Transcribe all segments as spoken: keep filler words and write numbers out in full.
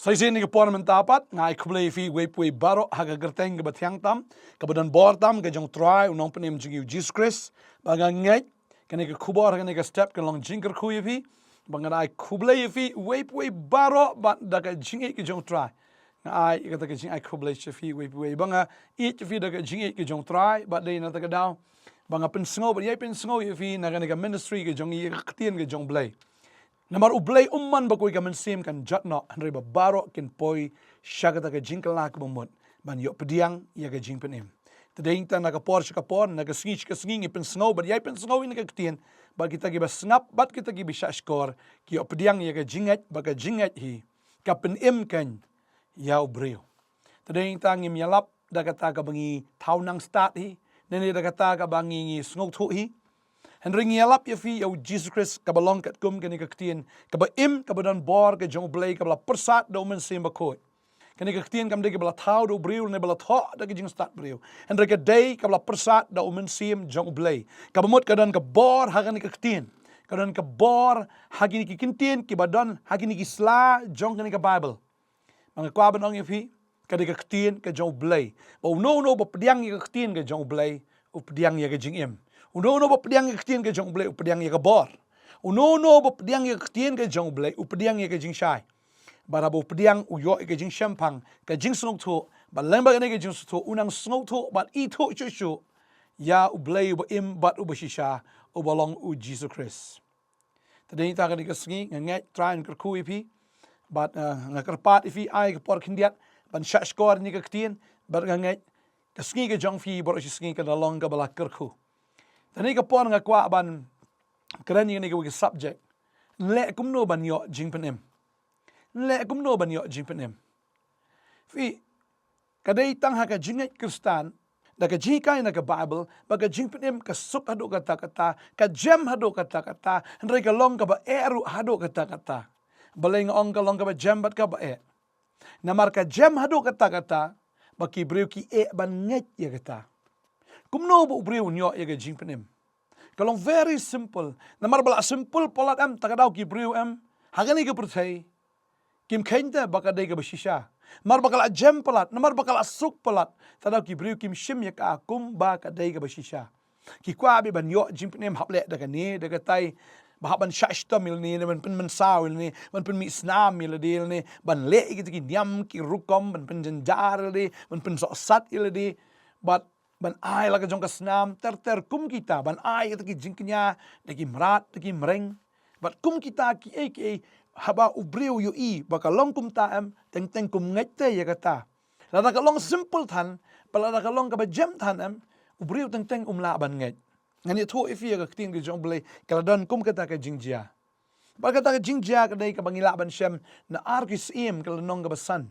Sa shisien ha kane ka por mynta pat, nga ai khublei ïa phi uwei pa uwei baroh ha ka kyrteng kaba thiang tam, kaba don bor tam, ka jong u Trai, u Nongpynim jong ngi u Jisu Khrist, ba nga ngeit kane ka khubor, kane ka step kan long jingkyrkhu ïa phi, ba nga ai khublei ïa phi uwei pa uwei baroh, bad da ka jingïeit ka jong u Trai. Nga ai kata ka jingai khublei sha phi uwei pa uwei, ba nga ïeit ïa phi da ka jingïeit ka jong u Trai, bad dei na kata ka daw ba nga pynsngew, bad ïai pynsngew ïa phi na kane ka ministry ka jong ngi, ïa ka ktien ka jong u Blei. Namar u Blei um mon ba kawei ka mynsiem kan jot noh, hynrei ba baroh kin poi sha kata ka jingkylla kaba mut ban ïoh pdiang ïa ka jingpynim. Te dei tang na ka por sha ka por, na ka sngi sha ka sngi, ngi pynsngew bad ïai pynsngew ïa kane ka ktien, bad kita kiba sngap bad kita kiba shahshkor ki ïoh pdiang ïa ka jingngeit, bad ka jingngeit hi ka pynim kein ïa u briew. Te dei tang ngim ïalap da kata kaba ngi thaw nang stad hi, ne ne da kata kaba ngi, ngi sngewthuh hi. Hynrei ngi ïalap ïa phi ïa u Jisu Khrist, kaba long katkum kane ka ktien kaba im, kaba don bor ka jong u Blei, kaba la pyrsad da u Mynsiem Bakhuid. Kane ka ktien kam dei kaba la thaw da u briew ne ba la thoh da ka jingstad briew, hynrei ka dei kaba la pyrsad da u Mynsiem jong u Blei. Kaba mut ka don ka bor ha kane ka ktien, ka don ka bor ha kine ki ktien kiba don ha kine ki sla jong kane ka Baibl. Ba nga kwah ban ong ïa phi, ka dei ka ktien ka jong u Blei, ba uno uno ba pdiang ïa ka ktien ka jong u Blei u pdiang ïa ka jingim. Uno uno ba pdiang ïa ka ktien ka jong u Blei u pdiang ïa ka bor. Uno uno ba pdiang ïa ka ktien ka jong u Blei u pdiang ïa ka jingshai. Bad haba u pdiang, u ïoh ïa ka jingshemphang, ka jingsngewthuh, bad lyngba kane ka jingsngewthuh un nang sngewthuh bad ithuh shuh shuh ïa u Blei uba im bad uba shisha, uba long u Jisu Khrist. Te dei tang kane ka sngi, nga ngeit Trai un kyrkhu ïa phi, bad, eh, nga kyrpad ïa phi, ai ka por khyndiat ban shahshkor ïa kane ka ktien, bad nga ngeit ka sngi ka jong phi baroh shi sngi kan long kaba la kyrkhu. Te ha kane ka por nga kwah ban kren ïa kane ka subject: leh kumno ban ïoh jingpynim. Leh kumno ban ïoh jingpynim. Phi, ka dei tang ha ka jingngeit Khristan, da ka jinghikai na ka Baibl, ba ka jingpynim ka suk haduh katta katta, ka jem haduh katta katta, hynrei ka long kaba eh ruh haduh katta katta. Balei nga ong ka long kaba jem bad kaba eh? Namar ka jem haduh katta katta ba ki briew ki eh ban ngeit ïa kata. Kumno ba u briew un ïoh ïa ka jingpynim? Ka long very simple. Namar ba la simple palat em, ta ka daw ki briew em ha kane ka pyrthei kim kheiñ te ba ka dei kaba shisha. Namar ba ka la jem palat, namar ba ka la suk palat, ta ka daw ki briew kim shim ïa ka kumba ka dei kaba shisha. Ki kwah beit ban ïoh jingpynim, hap leh da kane da katai, ba hap ban shah shitom ïa lade, ban pynmynsaw ïa lade, ban pynmih snam ïa lade, ban leh ïa kita ki niam ki rukom, ban pynjynjar ïa lade, ban pynsohsat ïa lade. Bad ban ai la ka jong ka snam ter ter kum kita, ban ai kita ki jingkñia da ki mrad da ki mreng. Bad kum kita kiei kiei, haba u briew u ïohi ba ka long kumta em, teng teng kum ngeit te ïa kata. Lada ka long simple than, bad lada ka long kaba jem than em, u briew teng teng um lah ban ngeit. Ngan ïathuh ïa phi ïa ka ktien ka jong u Blei, ka la don kum kata ka jingjia. Bad kata ka jingjia ka dei kaba ngi lah ban shem na Ar Ki Syiem, ka lynnong kaba san,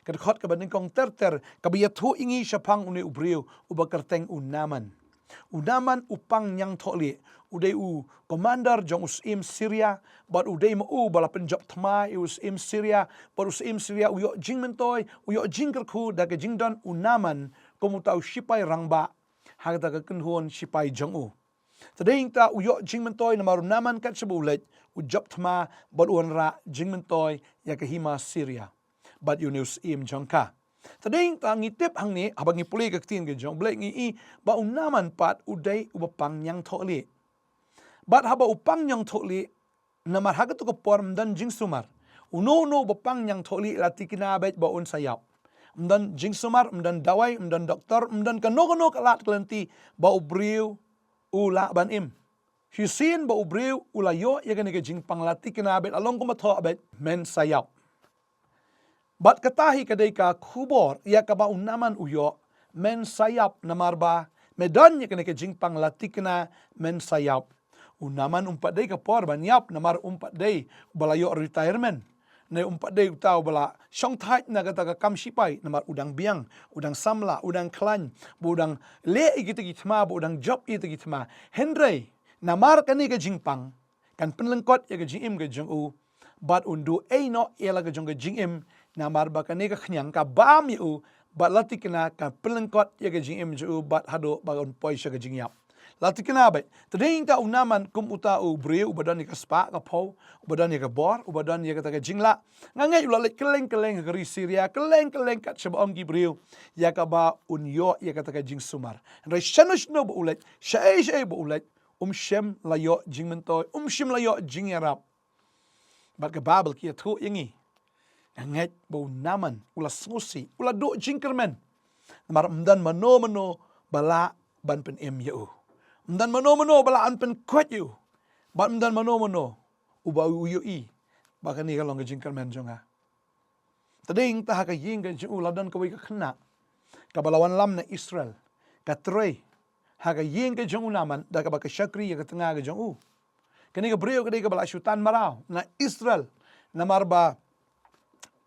ka dkhot kaba nyngkong ter ter, kaba ïathuh ïa ngi shaphang une u briew uba kyrteng u Naaman. U Naaman u pang ñiangthohlieh, u dei u commander jong u syiem Syria, bad u dei ma u ba la pynjop thma ïa u syiem Syria, bad u syiem Syria u ïoh jingmyntoi, u ïoh jingkyrkhu da ka jingdon u Naaman kum uta u shipai rangbah ha kata ka kynhun shipai jong u. Te dei tang u ïoh jingmyntoi namar u Naaman kat shaba u leit, u jop thma bad u wanrah jingmyntoi ïa ka hima Syria bad ïa une u syiem jong ka. Te dei tang ngi tip hangne, haba ngi pule ka ktien ka jong u Blei, ngi i ba u Naaman pat u dei uba pang ñiangthohlieh. Bad haba u pang ñiangthohlieh, namar ha katu ka por ym don jingsumar. Uno uno uba pang ñiangthohlieh la tikna beit ba un sa ïap. Ym don jingsumar, ym don dawai, ym don doktor, ym don kano kano ka lad ka lynti ba u briew u lah ban im. Shisien ba u briew u la ïoh ïa kane ka jingpang, la tikna beit, la long kumba thoh beit, men sa ïap. Bad kata hi ka dei ka khubor ïa kaba u Naaman u ïoh, men sa ïap, namar ba me don ïa kane ka jingpang, la tikna, men sa ïap. U Naaman um pat dei ka por ban ïap, namar um pat dei uba la ïoh retirement, ne um pat dei uta uba la shongthait na kata ka kam shipai, namar u dang biang, u dang samla, u dang khlaiñ, ba u dang leh ïa kita ki thma, ba u dang jop ïa kita ki thma. Hynrei namar kane ka jingpang kan pynlyngkot ïa ka jingim ka jong u, bad un duh ei noh ïa la ka jong ka jingim, namar ba kane ka khñiang ka bam ïa u, bad la tikna ka pynlyngkot ïa ka jingim jong u, bad haduh ba un poi sha ka jingïap. La tikna beit. Te dei ta u Naaman kum uta u briew uba don ïa ka spah ka phew, uba don ïa ka bor, uba don ïa kata ka jinglah. Nga ngeit u la leit kylleng kylleng ha ka ri Syria, kylleng kylleng kat shaba ong ki briew ïa kaba un ïoh ïa kata ka jingsumar. Hynrei shano shano ba u leit, shaei shaei ba u leit, um shym la ïoh jingmyntoi, um shym la ïoh jingïarap. Bad ka Baibl ka ïathuh ïa ngi, nga ngeit ba u Naaman u la sngewsih, u la duh jingkyrmen. Namar ym don mano mano ba lah ban pynim ïa u. Ym don mano mano ba lah ban pynkhuid ïa u. Bad ym don mano mano uba u ïohi ba kane ka long ka jingkyrmen jong nga. Te dei ta ha ka ïing ka jong u la don kawei ka khynnah kaba la wanlam na Israel, ka trei ha ka ïing ka jong u Naaman da kaba ka shakri ïa ka tnga ka jong u. Kane ka briew ka dei kaba la shu tan mraw na Israel, namar ba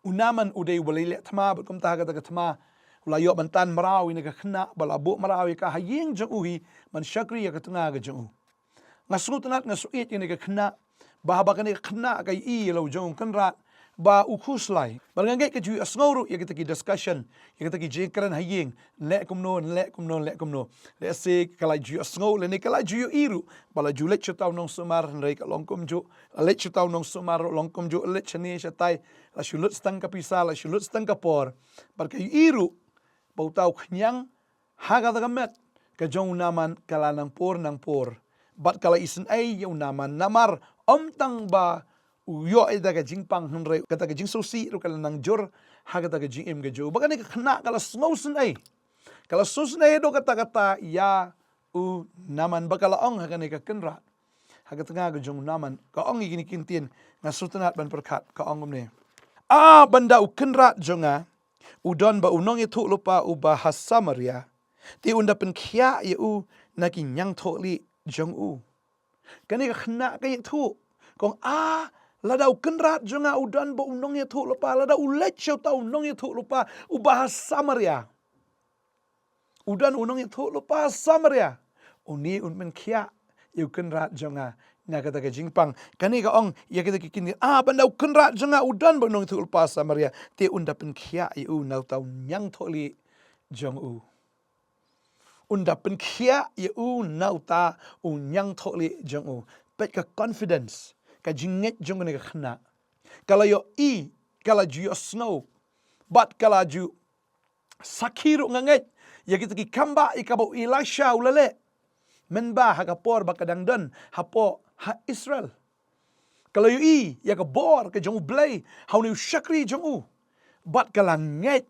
u Naaman u dei uba leh thma, bad kumta ha kata ka thma u la ïoh ban tan mraw ïa kane ka khynnah, ba la buh mraw ïa ka ha ïing jong u hi ban shakri ïa ka tnga ka jong u. Nga sngewtynnat, nga sngewsih ïa kane ka khynnah, ba haba kane ka khynnah ka ïohi ïa la u jong u kynrad ba u khuslai. Bad nga ngeit ka ju ïohsngew ruh ïa kita ki discussion, ïa kita ki jingkren ha ïing, leh kumno, leh kumno, leh kumno. Lehse ka la ju ïohsngew lane ka la ju ïohi ruh ba la ju leit sha uta u nongsumar, hynrei ka long kumjuh. La leit sha uta u nongsumar ruh, long kumjuh. Leit shane shatai, la shu lut tang ka pisa, la shu lut tang ka por. Bad ka ïohi ruh ba uta u khñiang ha kata ka met ka jong u Naaman ka la nang por nang por. Bad ka la isynei ïa u Naaman, namar ym tang ba u ïoh ïa kata ka jingpang, hynrei kata ka jingsngewsih ruh ka la nang jur ha kata ka jingim ka jong u. Bad kane ka khynnah ka la sngewsynei, ka la sngewsynei haduh katta katta ïa u Naaman, bad ka la ong ha kane ka kynrad, ha ka tnga ka jong u Naaman, ka ong ïa kine ki ktien, nga sngewtynnat ban pyrkhat, ka ong kumne: A, ban da u kynrad jong nga u don bad u nongïathuhlypa uba ha Samaria, te un da pynkhiah ïa u na ki ñiangthohlieh jong u. Kane ka khynnah ka ïathuh, ka ong: A, lada u kynrad jong nga u don bad u nongïathuhlypa, lada u leit sha uta u nongïathuhlypa uba ha Samaria, u don u nongïathuhlypa Samaria, une un pynkhiah ïa u kynrad jong nga na kata ka jingpang. Kane ka ong ïa kita ki ktien: A, ban da u kynrad jong nga u don bad u nongïathuhlypa Samaria, te un da pynkhiah ïa u na uta u ñiangthohlieh jong u. Un da pynkhiah ïa u na uta u ñiangthohlieh jong u. Peit ka confidence, ka jingngeit jong kane ka khynnah. Ka la ïohi, ka la ju ïohsngew, bad ka la ju sakhi ruh, nga ngeit, ïa kita ki kam ba ïa kaba u Elisha u la leh mynba ha ka por ba ka dang don hapoh ha Israel. Ka la ïohi ïa ka bor ka jong U Blei ha une u shakri jong u, bad ka la ngeit,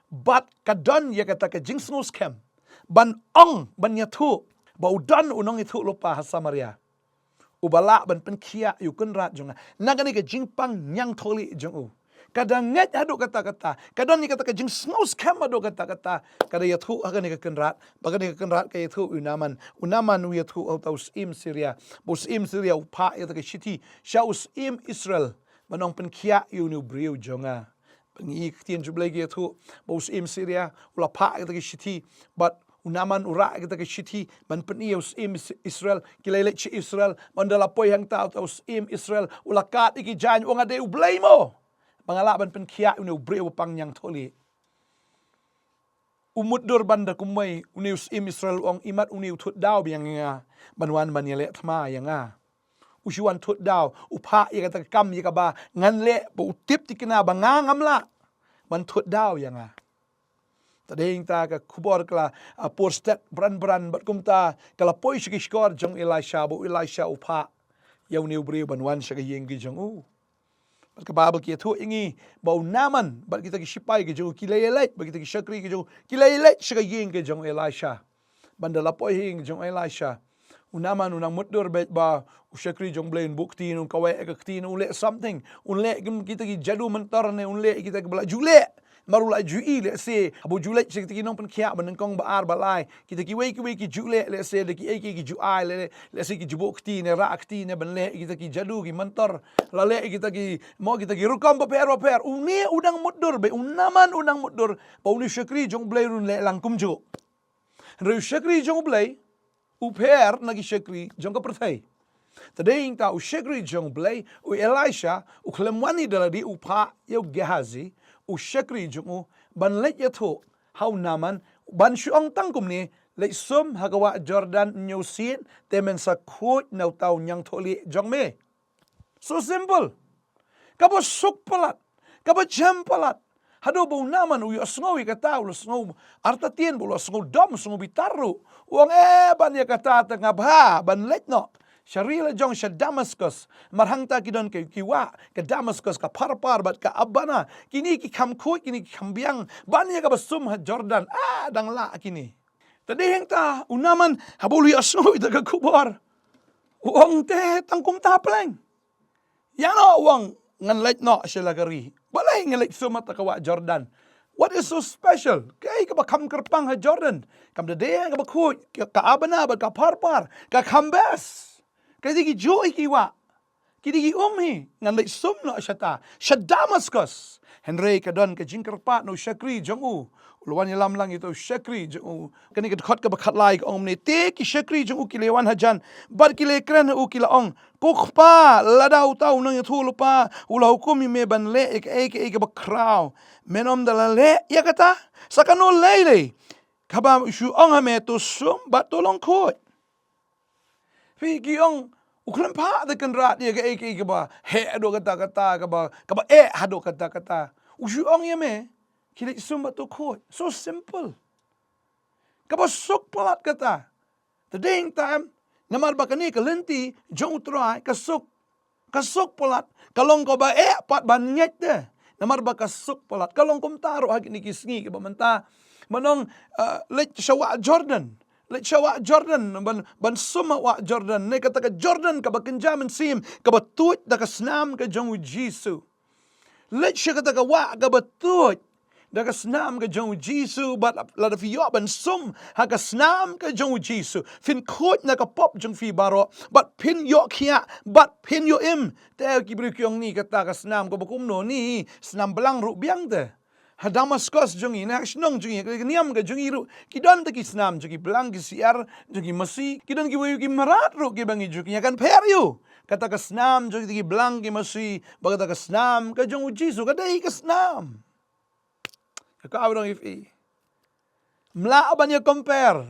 bad ka don ïa kata ka jingsngewskhem ban ong, ban ïathuh ba u don u nongïathuhlypa ha Samaria uba lah ban pynkhiah ïa u kynrad jong nga na kane ka jingpang ñiangthohlieh jong u. Ka da ngeit haduh katta katta, ka don ïa kata ka jingsngewskhem haduh katta katta. Ka da ïathuh ha kane ka kynrad, ba kane ka kynrad ka ïathuh ïa u Naaman. U Naaman u ïathuh ha uta u syiem Syria, ba u syiem Syria u phah ïa kata ka shithi sha u syiem Israel ban ong pynkhiah ïa une u briew jong nga. Ba ngi i ka ktien jong U Blei ka ïathuh ba u syiem Syria u la phah ïa kata ka shithi, bad u Naaman u rah ïa kata ka shithi ban pyni ïa u syiem Is-, Israel. Ki la leit sha Israel, bad ynda la poi hangta uta u syiem Israel u la kad ïa ki jaiñ, u ong: A dei U Blei mo ba nga lah ban pynkhiah ïa une u briew ba pang ñiangthohlieh. U mutdur ban da kumwei, une u syiem Israel u ong: Imat une u thut daw biang ïa nga ban wan ban ïaleh thma ïa nga. U shu wan thut daw, u phah ïa kata ka kam ïa kaba ngan leh ba u tip thikna ba nga ngam lah, ban thut daw ïa nga. Te dei ta ka khubor ka la, ah, por stet bran bran, bad kumta ka la poi sha ki shkor jong Elisha, ba u Elisha u phah ïa une u briew ban wan sha ka ïing ka jong u. Bad ka Baibl ka ïathuh ïa ngi ba u Naaman bad kita ki shipai ki jong u ki la ïaleit, bad kita ki shakri ki jong u ki la ïaleit sha ka ïing ki jong Elisha. Bad ynda la poi ha ïing ki jong Elisha, u Naaman u nang mutdur beit ba u shakri jong U Blei un buh kti ne un kaweh ïa ka kti ne un leh something, un leh kum kita ki jadu mantar ne un leh kita kiba la ju leh. Namar u la ju ïohi lehse haba u ju leit sha kita ki nongpynkhiah ba nyngkong, ba ar, ba lai, kita kiwei kiwei ki ju leh, lehse da kiei kiei ki ju ai, leh, lehse ki ju buh kti ne rah kti ne ban leh kita ki jadu ki mantar, la leh kita ki, mo, kita ki rukom bapher bapher. Une u nang mutdur beit, u Naaman u nang mutdur ba une u shakri jong U Blei ruh un leh lang kumjuh. Hynrei u shakri jong U Blei u pher na ki shakri jong ka pyrthei. Te dei ta u shakri jong U Blei, u Elisha, u khlem wan hi da lade, u phah ïa u Gehazi, u shakri jong u, ban leit ïathuh ha u Naaman, ban shu ong tang kumne: Leit sum ha ka wah Jordan hynñiew sien, te men sa khuid na uta u ñiangthohlieh jong me. So simple. Kaba suk palat, kaba jem palat. Haduh ba u Naaman u ïohsngew ïa kata, u la sngew artatien, ba u la sngew dom, sngew bitar ruh. U ong, eh, ban ïa kata te nga bha ban leit noh sha ri la jong sha Damaskus. Namar hangta ki don ki, ki wah, ka Damaskus, ka Pharpar bad ka Abana. Kine ki kham khuid, kine ki kham biang. Ban ïa kaba sum ha Jordan, ah, dang lah kine. Te dei hangta u Naaman, haba u la ïohsngew ïa ka khubor, u ong, te tang kumta pleng? Ïa noh, u ong, ngan leit noh sha la ka ri. Balei ngan leit sum ha kata ka wah Jordan? What is so special? Kaei kaba kham kyrpang ha Jordan? Kam da dei kaba khuid, ka, ka Abana bad ka Pharpar, ka kham best. Ka dei ki juh hi ki wah. Ki dei ki um hi, ngan leit sum noh shata, sha Damaskus. Hynrei ka don ka jingkyrpad na u shakri jong u. U la wan ïalam lang ïa uta u shakri jong u. Kane ka dkhot kaba khatlai ka ong kumne, te ki shakri jong u ki la wan hajan bad ki la kren ha u, ki la ong, ko kpa, lada uta u nongïathuhlypa u la hukum ïa me ban leh ïa kaei kaei kaba khraw, men ym da la leh ïa kata? Sa kano lei lei kaba u shu ong ha me, to sum bad to long khuid? Phi, ki ong, u khlem phah da Kynrad ïa kaei kaei kaba heh haduh katta katta, kaba, kaba eh haduh katta katta. U shu ong ïa me, khie leit sum bad to khuid. So simple. Kaba suk palat kata. Te dei hangta em, namar ba kane ka lynti jong U Trai ka suk. Ka suk palat, ka long kaba eh pat ban ngeit te. Namar ba ka suk palat, ka long kumta ruh ha kine ki sngi kiba mynta. Ban ong, eh, leit sha wah Jordan. Leit sha wah Jordan, ban, ban sum ha wah Jordan. Ne kata ka Jordan kaba kynja mynsiem, kaba tuid da ka snam ka jong U Jisu. Leit sha kata ka wah kaba tuid da ka snam ka jong U Jisu, bad lada phi ïoh ban sum ha ka snam ka jong U Jisu, phin khuid na ka pop jong phi baroh, bad phin ïoh khiah, bad phin ïoh im. Te ki briew ki ong, ni kata ka snam kaba kumno, ni snam blang ruh biang te. Ha Damaskus jong ngi, na shnong jong ngi, ka niam ka jong ngi ruh, ki don te ki snam jong ki blang, ki syiar jong ki masi, ki don kiwei ki mrad ruh kiba ngi ju kynja. Kan pher aïu kata ka snam jong ki blang ki masi bad kata ka snam ka jong U Jisu? Ka dei ka snam. Ka kwah ban ong ïa phi, ym lah ban ïa compare.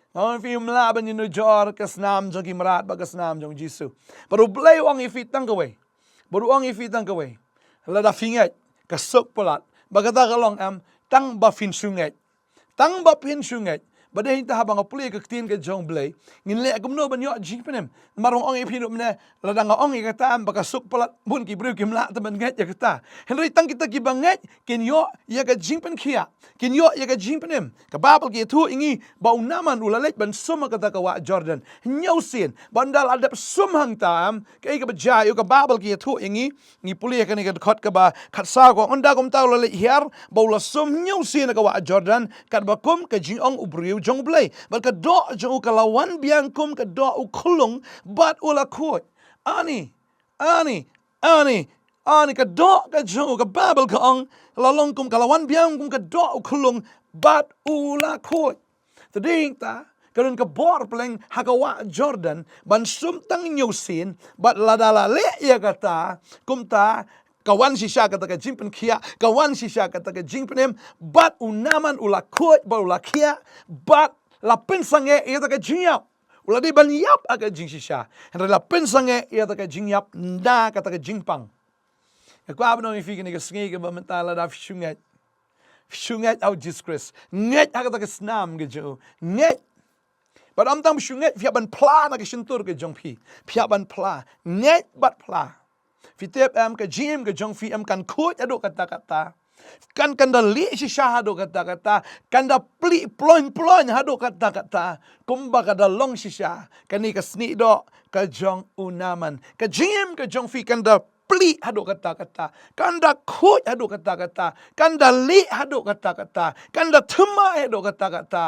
Nga ong ïa phi, ym lah ban ïa nujor ka snam jong ki mrad bad ka snam jong U Jisu. Bad U Blei u ong ïa phi tang kawei. Bad u ong ïa phi tang kawei. Lada phi ngeit, ka suk palat. Bad kata ka long em, tang ba phin shu ngeit. Tang ba phin shu ngeit. Bad dei hangta haba nga pule ka ktien ka jong U Blei, ngin leh kumno ban ïoh jingpynim? Namar nga ong ïa phi ruh mynne, lada nga ong ïa kata em ba ka suk palat, bun ki briew kim lah te ban ngeit ïa kata. Hynrei tang kita kiba ngeit kin ïoh ïa ka jingpynkhiah, kin ïoh ïa ka jingpynim. Ka Baibl ka ïathuh ïa ngi ba u Naaman u la leit ban sum ha kata ka wah Jordan hynñiew sien. Bad ynda la dep sum hangta em, kaei kaba jia ïa u? Ka Baibl ka ïathuh ïa ngi, ngi pule ïa kane ka dkhot kaba khatsaw, ka ong, ynda kumta u la leit hiar bad u la sum hynñiew sien ha ka wah Jordan, katba kum ka jingong u briew jong U Blei. Bad ka doh jong u ka la wan biang kum ka doh u khyllung, bad u la khuid. Ani, ani, ani, ani, ka doh ka jong u, ka Baibl ka ong, la long kum, ka la wan biang kum ka doh u khyllung, bad u la khuid. Te dei hangta, ka don ka bor pleng ha ka wah Jordan ban sum tang hynñiew sien, bad lada la leh ïa kata, kumta ka wan shisha kata ka jingpynkhiah, ka wan shisha kata ka jingpynim, bad u Naaman u la khuid bad u la khiah, bad la pynsangeh ïa kata ka jingïap. U la dei ban ïap ha ka jingshisha, hynrei la pynsangeh ïa kata ka jingïap na kata ka jingpang. Nga kwah ban ong ïa phi kane ka sngi kaba mynta, lada phi shu ngeit, phi shu ngeit ha U Jisu Khrist, ngeit ha kata ka snam ka jong u, ngeit. Bad ym tang phi shu ngeit, phi hap ban phla na ka shyntur ka jong phi. Phi hap ban phla. Ngeit bad phla. Phi tip em, ka jingim ka jong phi em kan khuid haduh katta katta. Kan, kan da lieh shisha haduh katta katta. Kan da plieh ploiñ ploiñ haduh katta katta. Kumba ka da long shisha kane ka sniehdoh ka jong u Naaman. Ka jingim ka jong phi kan da plieh haduh katta katta. Kan da khuid haduh katta katta. Kan da lieh haduh katta katta. Kan da thymmai haduh katta katta.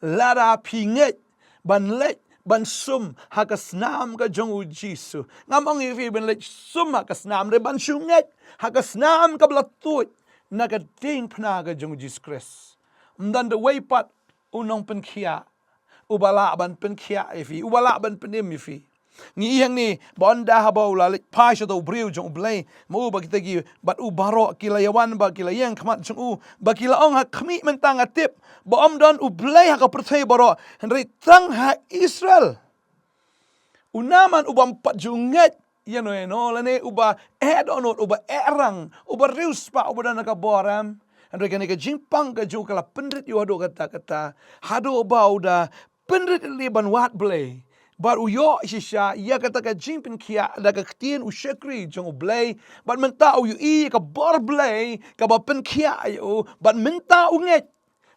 Lada phi ngeit ban leit ban sum ha ka snam ka jong U Jisu. Ngam ong ïa phi ban leit sum ha ka snam, hynrei ban shu ngeit ha ka snam kaba la tuid na ka diengphna ka jong U Jisu Khrist. Ym don da uwei pat u nongpynkhiah uba lah ban pynkhiah ïa phi, uba lah ban pynim ïa phi. Ngi ïohi hangne ba ynda haba u la leit phai sha uta u briew jong U Blei, ma u ba kita ki bad u baroh ki la ïawan ba ki la ïeng khmat jong u, ba ki la ong, ha khmih mynta nga tip ba ym don U Blei ha ka pyrthei baroh, hynrei tang ha Israel. U Naaman uba ym pat ju ngeit ïano ïano lane uba eh dohnud, uba eh rang, uba riewspah, uba don ka bor, em. Hynrei kane ka jingpang ka jong u ka la pynrit ïa u haduh katta katta, haduh ba u da pynrit lei ban wad Blei. Bad u ïoh shisha ïa kata ka jingpynkhiah da ka ktien u shakri jong U Blei. Bad mynta u ïohi ïa ka bor Blei kaba pynkhiah ïa u. Bad mynta u ngeit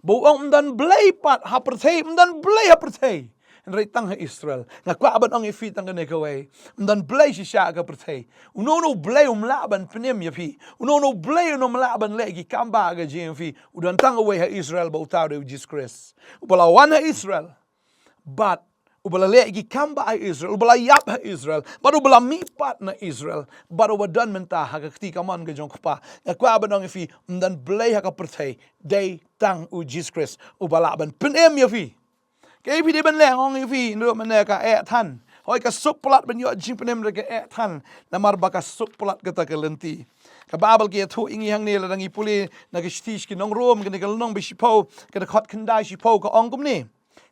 ba u ong ym don Blei pat ha pyrthei, ym don Blei ha pyrthei, hynrei tang ha Israel. Nga kwah ban ong ïa phi tang kane kawei, ym don Blei shisha ha ka pyrthei. Uno uno u blei um lah ban pynim ïa phi. Uno uno u blei uno um lah ban leh ki kam ba ha ka jingim phi. U don tang uwei ha Israel, ba uta u dei u Jisu Khrist, uba la wan ha Israel. Bad uba la leh ki kam ba ha Israel, uba la ïap ha Israel, bad uba la mihpat na Israel, bad uba don mynta ha ka kti kamon ka jong U Kpa. Nga kwah ban ong ïa phi, ym don Blei ha ka pyrthei, dei tang u Jisu Khrist uba lah ban pynim ïa phi. Kaei phi dei ban leh? Nga ong ïa phi, naduh mynne ka eh than. Hooid, ka suk palat ban ïoh jingpynim da ka eh than, namar ba ka suk palat kata ka lynti. Ka Baibl ka ïathuh ïa ngi hangne, lada ngi pule na ka shithi sha ki nong Rom, kane ka lynnong ba shiphew, ka dkhot khyndai shiphew, ka ong kumne.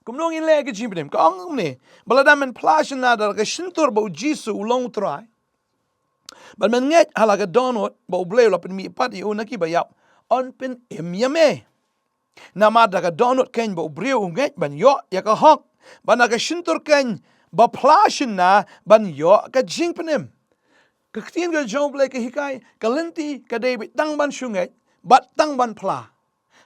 Kumno ngin leh ka jingpynim? Ka ong kumne: Ba lada men phla shynna da ka shyntur ba U Jisu u long U Trai, bad men ngeit ha la ka dohnud ba U Blei u la pynmihpat ïa u na kiba ïap, yn pynim ïa me. Namar da ka dohnud keiñ ba u briew u ngeit ban ïoh ïa ka hok, bad na ka shyntur keiñ ba phla shynna ban ïoh ka jingpynim. Ka ktien ka jong U Blei ka hikai, ka lynti ka dei beit tang ban shu ngeit bad tang ban phla.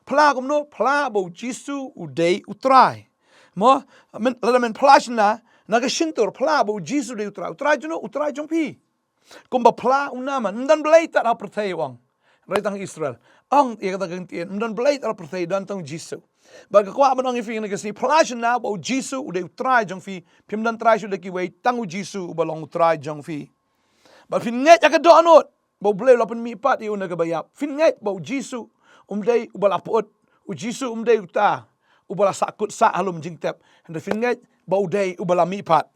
Phla kumno? Phla ba U Jisu u dei U Trai. Mo, men, lada men phla shynna, na ka shyntur phla ba U Jisu u dei U Trai. U Trai jong no? U Trai jong phi. Kumba phla u Naaman, ym don Blei tad ha pyrthei, u ong. Hynrei tang Israel. Ong ïa kata ka ktien, ym don Blei tad ha pyrthei, don tang U Jisu. Bad nga kwah ban ong ïa phi kane ka sngi, phla shynna ba U Jisu u dei U Trai jong phi. Phim don trai shuh da kiwei, tang U Jisu uba long U Trai jong phi. Bad phin ngeit ha ka dohnud ba U Blei u la pynmihpat ïa u na kiba ïap. Phin ngeit ba U Jisu um dei uba la pyut. U Jisu um dei uta uba la sahkut sah ha lum jingtep. Hynrei phin ngeit ba u dei uba la mihpat.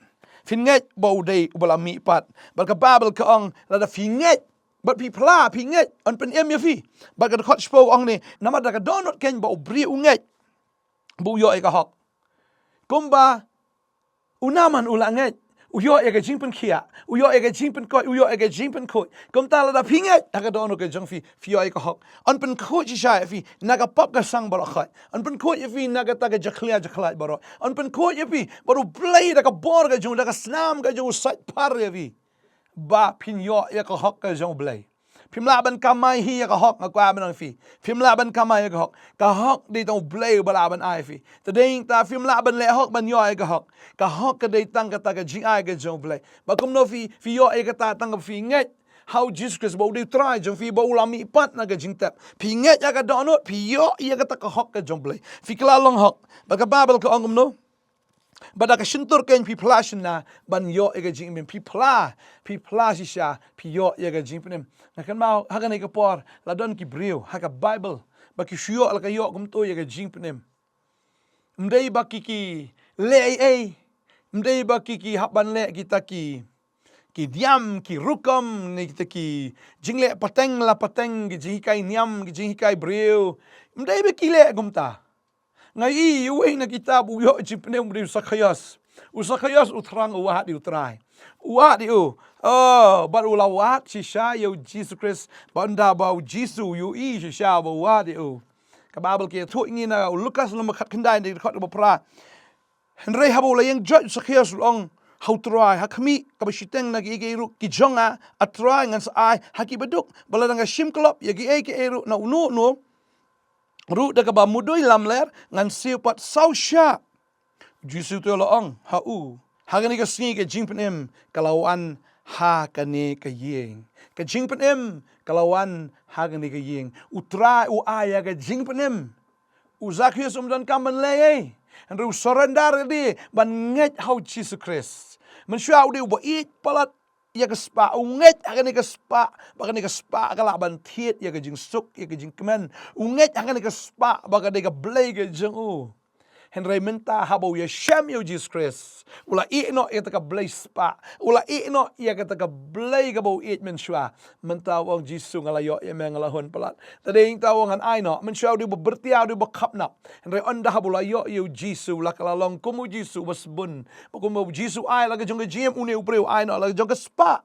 Phin ngeit ba u dei uba la mihpat. Bad ka Baibl ka ong, lada phi ngeit bad phi phla, phi ngeit, yn pynim ïa phi. Bad ka dkhot shiphew ka ong ne, namar da ka dohnud keiñ ba u briew u ngeit ba u ïoh ïa ka hok. Kumba u Naaman u la ngeit, u ïoh ïa ka jingpynkhiah, u ïoh ïa ka jingpynkoit, u ïoh ïa ka jingpynkhuid. Kumta lada phi ngeit ha ka dohnud ka jong phi, phi ïoh ïa ka hok. Yn pynkhuid shisha ïa phi na ka pop ka sang baroh khoit. Yn pynkhuid ïa phi na kata ka jakhlia jakhlait baroh. Yn pynkhuid ïa phi bad U Blei da ka bor ka jong u, da ka snam ka jong u, u sait phar ïa phi ba phin ïoh ïa ka hok ka jong U Blei. Phim lah ban kamai hi ïa ka hok, nga kwah ban ong ïa phi. Phim lah ban kamai ïa ka hok. Ka hok dei tang U Blei uba lah ban ai ïa phi. Te dei ta phim lah ban leh hok ban ïoh ïa ka hok. Ka hok ka dei tang kata ka jingai ka jong U Blei. Ba kumno phi, phi ïoh ïa kata? Tang ba phi ngeit ha U Jisu Khrist ba u dei U Trai jong phi, ba u la mihpat na ka jingtep. Phi ngeit ha ka dohnud, phi ïoh ïa kata ka hok ka jong U Blei. Phi kylla long hok. Bad ka Baibl ka ong kumno? Bad da ka shyntur keiñ phi phla shynna ban ïoh ïa ka jingpynim. Phi phla, phi phla shisha, phi ïoh ïa ka jingpynim. Nga kynmaw ha kane ka por la don ki briew ha ka Baibl ba ki shu ïoh la ka ïoh kumto ïa ka jingpynim. Ym dei ba ki, ki leh ei ei. Ym dei ba ki, ki hap ban leh kita ki, ki niam, ki rukom, ne kita ki jingleh pateng la pateng, ki jinghikai niam, ki jinghikai briew. Ym dei ba ki leh kumta. Nga ïohi ïa uwei na kitab u ïoh jingpynim, u dei u Sakhaios. U Sakhaios u thrang u wad ïa U Trai. U wad ïa u. Oh, bad u la wad shisha ïa U Jisu Khrist. Bad ynda ba U Jisu u ïohi shisha ba u wad ïa u. Ka Baibl ka ïathuh ïa ngi na u Lukas lynnong ba khatkhyndai, dkhot ba phra. Hynrei haba u la ïeng joit u Sakhaios u la ong ha U Trai, ha khmih, kaba shiteng na kiei kiei ruh ki jong nga, A Trai, ngan sa ai ha ki baduk. Bad lada nga shim klop ïa kiei kiei ruh na uno uno ruh da kaba mudui lamler, ngan siew pat saw shah. U Jisu te u la ong ha u, ha kane ka sngi ka jingpynim ka la wan ha kane ka ïing. Ka jingpynim ka la wan ha kane ka ïing. U Trai u ai ïa ka jingpynim. U Sakhaios um donkam ban leh ei. Hynrei u surrender ïa lade ban ngeit ha U Jisu Khrist. Mynshuwa u dei uba ïeit palat ïa ka spah, u ngeit ha kane ka spah, ba kane ka spah ka lah ban thied ïa ka jingsuk, ïa ka jingkmen. U ngeit ha kane ka spah ba ka dei ka Blei ka jong u. Hynrei mynta haba u ïashem ïa u Jisu Khrist, u la ïeh noh ïa kata ka blei spah, u la ïeh noh ïa kata ka blei kaba u ïeit mynshuwa. Mynta u ong, Jisu, nga la ïoh ïa me, nga la hun palat. Te dei hangta u ong ngan ai noh. Mynshuwa u dei ba byrtia, u dei ba khapnap. Hynrei ynda haba u la ïoh ïa u Jisu, la ka la long kum u Jisu ba sbun. Ba kumba u Jisu ai la ka jong ka jingim, une u briew ai noh la ka jong ka spah.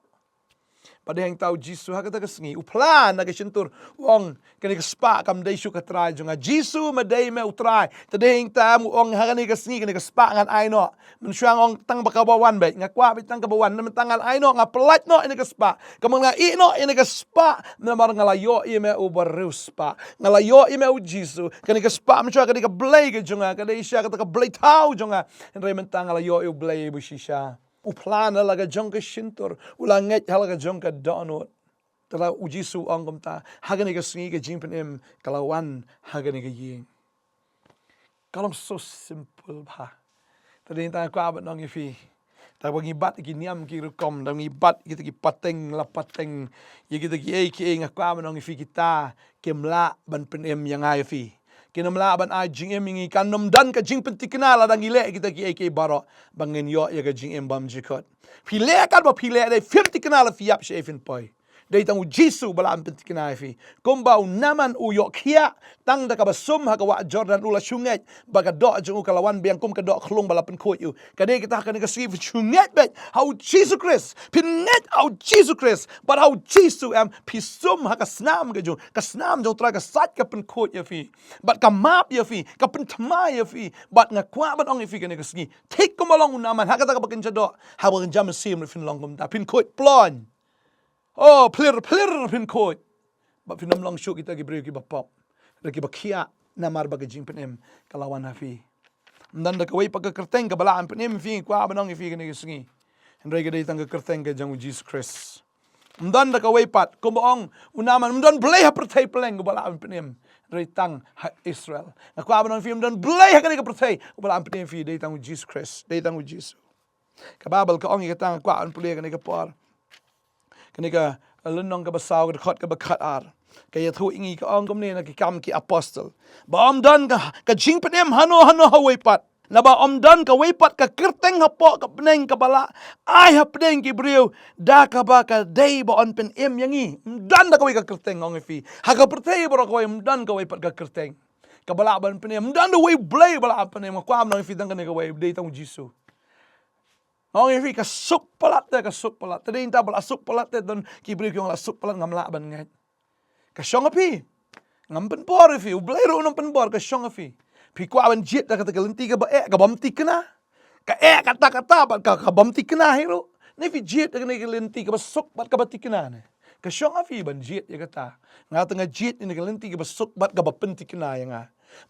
Ba dei hangta u Jisu ha kata ka sngi u phla na ka shyntur, u ong, kane ka spah kam dei shuh ka trai jong nga. Jisu, ma dei me u Trai, te dei hangta u ong, ha kane ka sngi kane ka spah ngan ai noh. Mynshuwa nga ong tang ba kaba wan beit, nga kwah beit tang kaba wan, namar tang ngan ai noh, nga pyllait noh ïa kane ka spah. Ka mut nga ïeh noh ïa kane ka spah, namar nga la ïoh ïa me u bariewspah. Nga la ïoh ïa me u Jisu. Kane ka spah mynshuwa ka dei ka blei ka jong nga, ka dei shisha kata ka blei thaw jong nga. Hynrei mynta nga la ïoh ïa u Blei ba shisha. U phla na la ka jong ka shyntur, u la ngeit ha la ka jong ka dohnud. Te la u Jisu u ong kumta, ha kane ka sngi ka jingpynim ka la wan ha kane ka ïing. Ka long so simple bha. Te dei tang nga kwah ban ong ïa phi, da ba ngi bat ki niam ki rukom, da ngi bat kita ki pateng la pateng, ïa kita kiei kiei, nga kwah ban ong ïa phi, kita kim lah ban pynim ïa nga ïa phi. Kin ym lah ban ai jingim ïa ngi, kan ym don ka jingpynthikna lada ngi leh kita kiei kiei baroh ba ngin ïoh ïa ka jingim bymjukut. Phi leh katba phi leh, dei phim thikna la phi ïap shaei phin poi. Dei tang u Jisu ba lah ban pynthikna ïa phi. Kumba u Naaman u ïoh khiah tang da kaba sum ha ka wah Jordan, u la shu ngeit ba ka doh jong u ka la wan biang kum ka doh khlung ba la pynkhuid ïa u. Ka dei kata, ha kane ka sngi phin shu ngeit beit ha u Jisu Khrist. Phin ngeit ha u Jisu Khrist bad ha u Jisu, em, phi sum ha ka snam ka jong, ka snam jong u Trai, ka sait ka pynkhuid ïa phi. Bad ka map ïa phi, ka pynthikna ïa phi. Bad nga kwah ban ong ïa phi kane ka sngi, thik kumba long u Naaman ha kata kaba kynja doh, ha kaba kynja mynsiem ruh phin long kumta, phin khuid ploiñ. Oh, phlir phlir phin khuid. Bad phin ym long shuh kita ki briew kiba pop, ruh kiba khiah, namar ba ka jingpynim ka la wan ha phi. Ym don da kawei pat ka kyrteng kaba lah ban pynim ïa phi, kwah ban ong ïa phi kane ka sngi. Hynrei ka dei tang ka kyrteng ka jong u Jisu Khrist. Ym don da kawei pat, kumba ong u Naaman, ym don blei ha pyrthei pylleng uba lah ban pynim, hynrei tang ha Israel. Nga kwah ban ong ïa phi, ym don blei ha kane ka pyrthei uba lah ban pynim ïa phi, dei tang u Jisu Khrist, dei tang u Jisu. Ka Baibl ka ong ïa kata, nga kwah ban pule kane ka por. Kane ka lynnong kaba saw, ka dkhot kaba khatar, ka ïathuh ïa ngi, ka ong kumne na Ki Kam ki Apostol, ba ym don ka, ka jingpynim hano hano ha uwei pat. Naba ym don kawei pat ka kyrteng hapoh ka bneng kaba lah ai hapdeng ki briew da kaba ka dei ba yn pynim ïa ngi. Ym don da kawei ka kyrteng, nga ong ïa phi, ha ka pyrthei baroh kawei ym don kawei pat ka kyrteng kaba lah ban pynim. Ym don da uwei u blei ba lah ban pynim. Nga kwah ban ong ïa phi, tang kane kawei, dei tang u Jisu. Nga ong ïa phi, ka suk palat te, ka suk palat te. Te dei mynta ba la suk palat te, don ki briew ki ong la suk palat, ngam lah ban ngeit. Ka shong ha phi. Ngam pynbor ïa phi, u Blei ruh un ym pynbor, ka shong ha phi. Phi kwah ban jied da kata ka lynti kaba eh, ka bym thikna. Ka eh kata kata bad ka, ka bym thikna hi ruh. Ne phi jied da kane ka lynti kaba suk bad kaba thikna ne? Ka shong ha phi ban jied ïa kata. Nga te nga jied ïa kane ka lynti kaba suk bad kaba pynthikna ïa nga.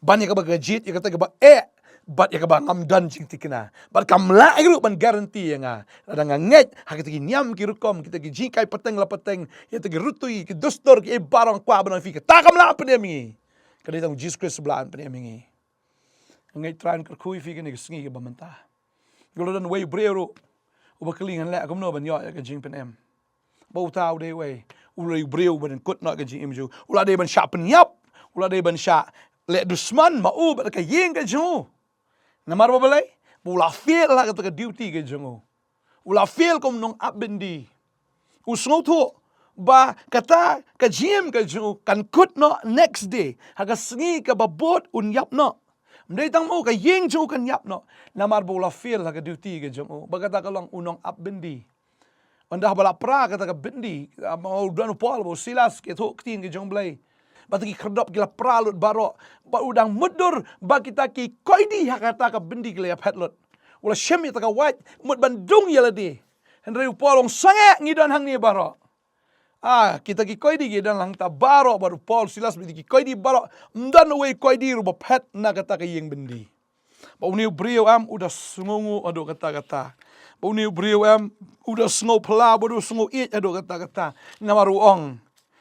Ban ïa kaba ka jied ïa kata kaba eh bad ïa kaba ngam don jingthikna. Bad kam lah ruh ban guarantee ïa nga lada nga ngeit ha kita ki niam ki rukom, kita ki jinghikai pateng la pateng, ïa kita ki rutui, ki dustur, kiei baroh, nga kwah ban ong ïa phi, kata kam lah ban pynim ïa ngi. Ka dei tang u Jisu Khrist uba lah ban pynim ïa ngi. Nga ngeit Trai un kyrkhu ïa phi kane ka sngi kaba mynta. Ka la don uwei u briew ruh uba kylli, ngan leh kumno ban ïoh ïa ka jingpynim. Ba uta u dei uwei, u dei u briew uba dang kut noh ka jingim jong u. U la dei ban shah pynïap, u la dei ban shah leh dusman ma u bad ka ïing ka jong u. Namar ba balei? Ba u la fail ha kata ka duty ka jong u. U la fail kum u nongap byndi. U sngewthuh ba kata ka jingim ka jong u kan kut noh next day, ha ka sngi kaba bud un ïap noh. Ym dei tang ma u, ka ïing jong u kan ïap noh, namar ba u la fail ha ka duty ka jong u. Ba kata ka long u nongap byndi. Ynda ba la pra kata ka byndi, ah, u don u Paul bad u Silas ki ïathuh ktien ka jong u Blei. Bad kita ki khyrdop ki la pra lut baroh. Bad u dang mutdur ba kita ki koidi ha kata ka byndi ki la ïaphet lut. U la shim ïa kata ka wait mut ban dung ïa lade. Hynrei u Paul u ong, sangeh, ngi don hangne baroh. Ah, kita ki koidi ki don hangta baroh, bad u Paul, Silas bad kita ki koidi baroh. Ym don uwei u koidi ruh ba phet na kata ka ïing byndi. Ba une u briew em u da sngewnguh haduh katta katta. Ba une u briew em u da sngew phylla, ba u da sngew ïeit haduh katta katta. Namar u ong,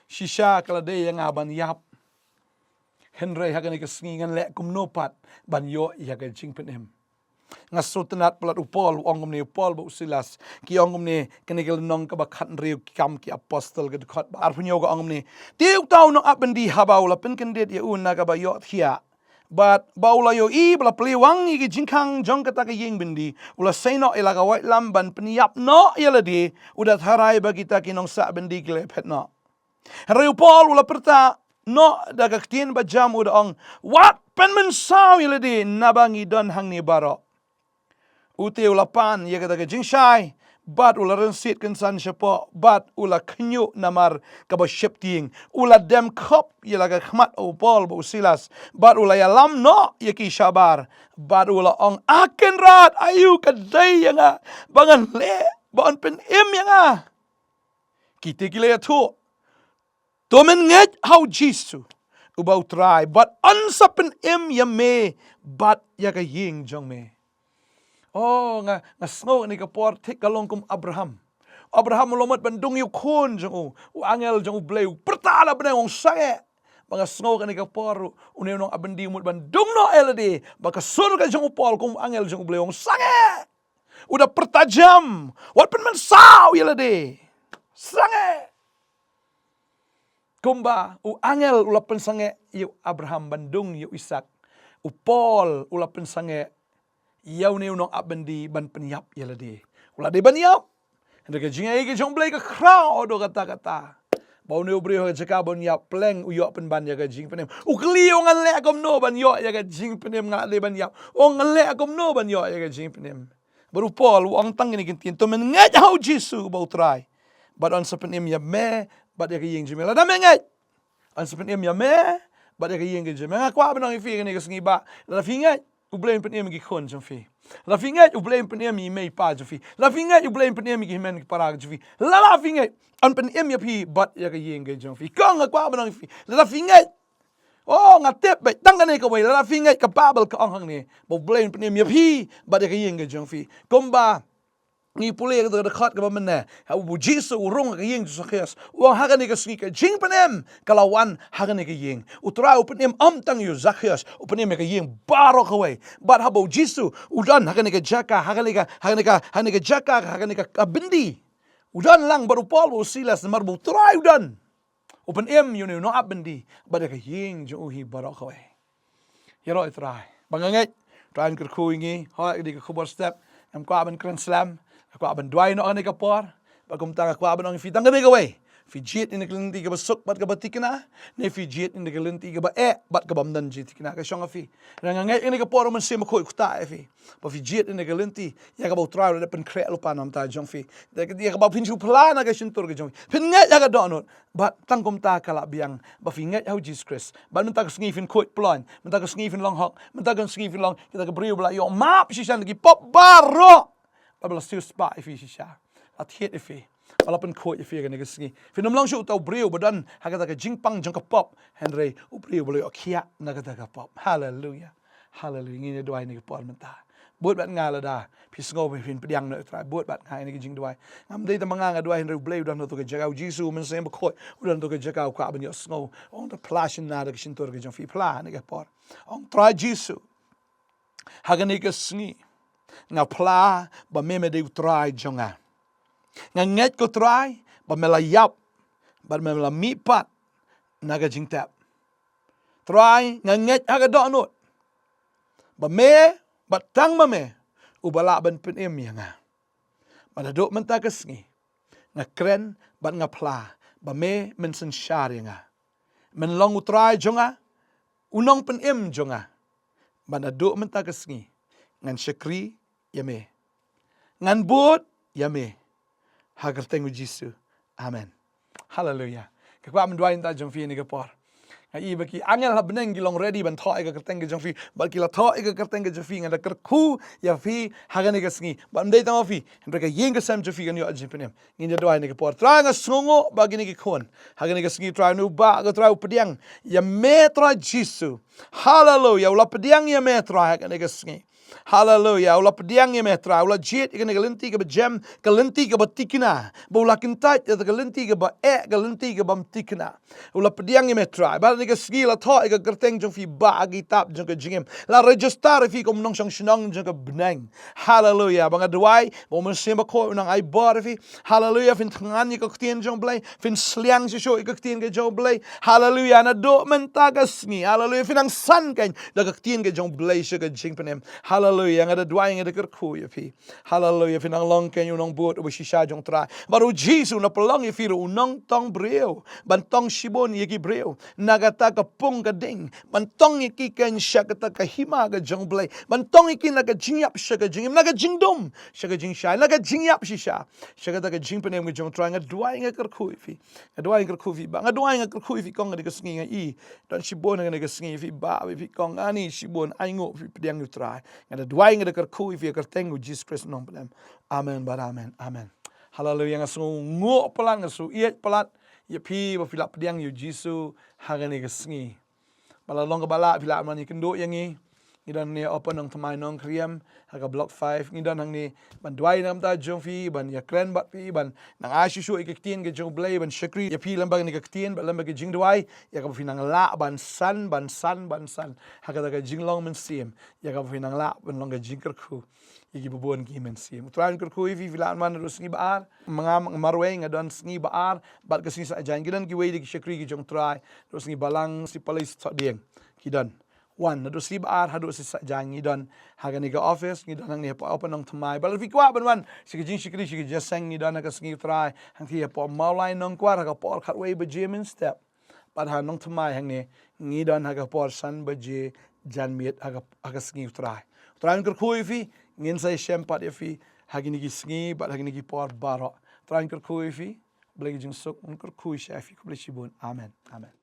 shisha ka la dei ïa nga ban ïap. Hynrei ha kane ka sngi ngan leh kumno pat ban ïoh ïa ka jingpynim. Nga sngewtynnad palat u Paul u ong kumne, u Paul bad u Silas ki ong kumne, kane ka lynnong kaba khathynriew Ki Kam ki Apostol ka dkhot ba arphew hynñiew ka ong kumne. Te uta u nongap byndi haba u la pynkyndit ïa u na kaba ïohthiah, Bad ba u la ïohi ba la plie wang ïa ki jingkhang jong kata ka ïing byndi, u la sei noh ïa la ka waitlam ban pynïap noh ïa lade, u da tharai ba kita ki nongsah byndi ki la phet noh. Hynrei u Paul u la pyrta noh da ka ktien ba jam, u da ong, wat pynmynsaw ïa lade, naba ngi don hangne baroh. U te u la pan ïa kata ka jingshai, bad u la rynsied kynsan shapoh, bad u la khñiuh namar kaba sheptieng. U la dem khop ïa la ka khmat u Paul bad u Silas, bad u la ïalam noh ïa ki shabar, bad u la ong, A Kynrad, aïu ka dei ïa nga ba ngan leh ba yn pynim ïa nga? Kita ki la ïathuh, To mynngeit ha u Jisu uba u Trai, bad yn sa pynim ïa me bad ïa ka ïing jong me. Oh, nga, nga sngew kane ka por thik ka long kum Abraham. Abraham u la mut ban dung ïa u khun jong u, u angel jong U Blei u pyrta na bneng, u ong sangeh. Ba nga sngew kane ka por ruh, une u nongap byndi u mut ban dung noh ïa lade, ba ka sur ka jong u Paul kum u angel jong U Blei u ong sangeh. U da pyrta jam, wat pynmynsaw ïa lade. Sangeh. Kumba u angel u la pynsangeh ïa u Abraham ban dung ïa u Isaak, u Paul u la pynsangeh ïa une u nongap byndi ban pynïap ïa lade. U la dei ban ïap. Hynrei ka jingai ka jong U Blei ka khraw haduh katta katta. Ba une u briew ha ka jaka ban ïap, pleng u ïoh pynban ïa ka jingpynim. U kylli, u ong ngan leh kumno ban ïoh ïa ka jingpynim, nga la dei ban ïap. U ong ngan leh kumno ban ïoh ïa ka jingpynim. Bad u Paul u ong tang kine ki ktien, To mynngeit ha u Jisu uba u Trai, bad yn sa pynim ïa me bad ïa ka ïing jong me. Lada me ngeit, yn sa pynim ïa me bad ïa ka ïing ka jong me. Nga kwah ban ong ïa phi kane ka sngi ba lada phi ngeit, U Blei un pynim ïa ki khun jong phi. Lada phi ngeit, U Blei un pynim ïa i mei i pa jong phi. Lada phi ngeit, U Blei un pynim ïa ki hynmen ki para jong phi. Lada phi ngeit, yn pynim ïa phi bad ïa ka ïing ka jong phi. Kong, nga kwah ban ong ïa phi, lada phi ngeit, oh, nga tip beit tang kane kawei, lada phi ngeit, ka Baibl ka ong hangne ba U Blei un pynim ïa phi bad ïa ka ïing ka jong phi. Kumba ngi pule ha ka dkhot kaba mynne, ha u Jisu u rung ha ka ïing jong u Sakhios, u ong ha kane ka sngi ka jingpynim ka la wan ha kane ka ïing. U Trai u pynim ym tang ïa u Sakhios, u pynim ïa ka ïing baroh kawei. Bad haba u Jisu u don ha kane ka jaka, ha kane ka, ha kane ka, ha kane ka jaka, ha kane ka, ka byndi, u don lang bad u Paul bad u Silas, namar ba u Trai u don. U pynim ïa une u nongap byndi bad ïa ka ïing jong u hi baroh kawei. Ïaroh ïa u Trai. Ba nga ngeit u Trai un kyrkhu ïa ngi. Hooid, ka dei ka khubor step. Ngam kwah ban kren slem. Nga kwah ban duwai noh ha kane ka por. Bad kumta nga kwah ban ong ïa phi tang kane kawei. Phi jied ïa kane ka lynti kaba suk bad kaba thikna, ne phi jied ïa kane ka lynti kaba eh bad kaba ym don jingthikna, ka shong ha phi. Nga ngeit ïa kane ka por u Mynsiem Bakhuid u ktah ïa phi. Ba phi jied ïa kane ka lynti ïa kaba u Trai u la pynkhreh lypa na ka bynta jong phi. Ïa kaba phin shu phla na ka shyntur ka jong phi. Phin ngeit ha ka dohnud. Bad tang kumta ka la biang, ba phi ngeit ha u Jisu Khrist. Bad mynta ka sngi phin khuid pynlong, mynta ka sngi phin long hok, mynta ka sngi phin long kita ki briew ba la ïoh map shisha na ki pop baroh. Bad ba la siewspah ïa phi shisha. La thied ïa phi. Ba la pynkhuid ïa phi ha kane ka sngi. Phin ym long shuh uta u briew ba don ha kata ka jingpang jong ka pop. Hynrei u briew ba la ïoh khiah na kata ka pop. Haleluia. Haleluia. Ngin ïa duwai ha kane ka por mynta. Bud bad nga lada phi sngew ba phin pdiang noh ïa u Trai, bud bad nga ha kane ka jingduwai. Ngam dei tang ba nga nga duwai, hynrei u Blei u don ha kato ka jaka, u Jisu u Mynsiem Bakhuid u don ha kato ka jaka, u kwah ban ïohsngew. Ong, to phla shynna da ka shyntur ka jong phi, phla ha kane ka por. Ong, Trai Jisu, ha kane ka sngi nga phla ba me me dei u Trai jong nga. Nga ngeit ko Trai ba me la ïap bad me la mihpat na ka jingtep. Trai, nga ngeit ha ka dohnud ba me, bad tang ma me, uba lah ban pynim ïa nga. Bad naduh mynta ka sngi nga kren bad nga phla ba me men synshar ïa nga. Men long u Trai jong nga, u nongpynim jong nga. Bad naduh mynta ka sngi ngan shakri ïa me. Ngan bud ïa me. Ha ka kyrteng u Jisu. Amen. Haleluia. Nga kwah ban duwai na ka bynta jong phi ha kane ka por. Nga i ba ki angel ha bneng ki long ready ban thoh ïa ka kyrteng ka jong phi. Bad ki la thoh ïa ka kyrteng ka jong phi, nga da kyrkhu ïa phi ha kane ka sngi. Bad ym dei tang ma phi, hynrei ka ïing ka sem jong phi kan ïoh jingpynim. Ngin ïa duwai ha kane ka por. Trai, nga sngewnguh ba kine ki khun ha kane ka sngi, Trai, une u bah ko Trai u pdiang ïa me Trai Jisu. Haleluia. U la pdiang ïa me Trai ha kane ka sngi. Haleluia. U la pdiang ïa me Trai, u la jied ïa kane ka lynti kaba jem, ka lynti kaba thikna. Ba u la kyntait ïa ka lynti kaba eh, ka lynti kaba bym thikna. U la pdiang ïa me Trai. Bad ha kane ka sngi la thoh ïa ka kyrteng jong phi ha ka kitab jong ka jingim. La register ïa phi kum u nongshong shnong jong ka bneng. Haleluia. Ba nga duwai ba u Mynsiem Bakhuid un nang ai bor ïa phi. Haleluia. Phin thngan ïa ka ktien jong u Blei. Phin sliang shuh shuh ïa ka ktien ka jong u Blei. Haleluia. Naduh mynta ka sngi, haleluia, phin nang san kein da ka ktien ka jong u Blei sha ka jingpynim. Haleluia. Nga da duwai, nga da kyrkhu ïa phi. Haleluia. Phin nang long kein u nongbud uba shisha jong u Trai. Bad u Jisu u la pynlong ïa phi ruh u nongtong briew ban tong shibun ïa ki briew. Na kata ka pung ka ding, ban tong ïa ki kein sha kata ka hima ka jong u Blei. Ban tong ïa ki na ka jingïap sha ka jingim, na ka jingdum sha ka jingshai, na ka jingïap shisha sha kata ka jingpynim ka jong u Trai. Nga duwai, nga kyrkhu ïa phi. Nga duwai, nga kyrkhu ïa phi Bah. Nga duwai, nga kyrkhu ïa phi Kong, ha kane ka sngi. Nga i don shibun ha kane ka sngi, ïa phi Bah, ïa phi Kong, ani shibun, ai nguh ïa phi, pdiang ïa u Trai. Nga da duwai, nga da kyrkhu ïa phi ha ka kyrteng u Jisu Khrist u nongpynim. Amen bad amen. Amen. Haleluia. Nga sngewnguh palat, nga sngewieit palat ïa phi ba phi la pdiang ïa u Jisu ha kane ka sngi. Ba la long kaba lah, phi lah ban ïakynduh ïa ngi. Ngi don hangne ha Upper Nongthymmai Nongkriem ha ka Block five. Ngi don hangne ban duwai na ka bynta jong phi, ban ïakren bad phi, ban nang ai shuh shuh ïa ka ktien ka jong u Blei, ban shakri ïa phi lem bad kane ka ktien bad lem bad ka jingduwai, ïa kaba phin nang lah ban san, ban san, ban san ha kata ka jinglong mynsiem, ïa kaba phin nang lah ban long ka jingkyrkhu ïa kiba bun ki mynsiem. U Trai un kyrkhu ïa phi. Phi lah ban wan naduh sngi ba ar. Ma nga, nga marwei, nga don sngi ba ar bad ka sngi saitjaiñ. Ki don kiwei de ki shakri ki jong u Trai naduh sngi Balang, Sipalai, Sohdieng. Ki don. Wan naduh sngi ba ar haduh sngi saitjaiñ. Ngi don ha kane ka office, ngi don hangne ha Upper Nongthymmai. Bad lada phi kwah ban wan sha ka jingshakri, sha ka jingïaseng, ngi don ha ka sngi u Trai hangtei hapoh Mawlai Nongkwar ha ka por khatwei baje mynstep. Bad ha Nongthymmai hangne ngi don ha ka por san baje janmiet ha ka, ha ka sngi u Trai. U Trai un kyrkhu ïa phi. Ngin sa ïashem pat ïa phi ha kine ki sngi bad ha kine ki por baroh. U Trai un kyrkhu ïa phi. Blei ka jingsuk un kyrkhu ïa phi. Khublei shibun. Amen. Amen.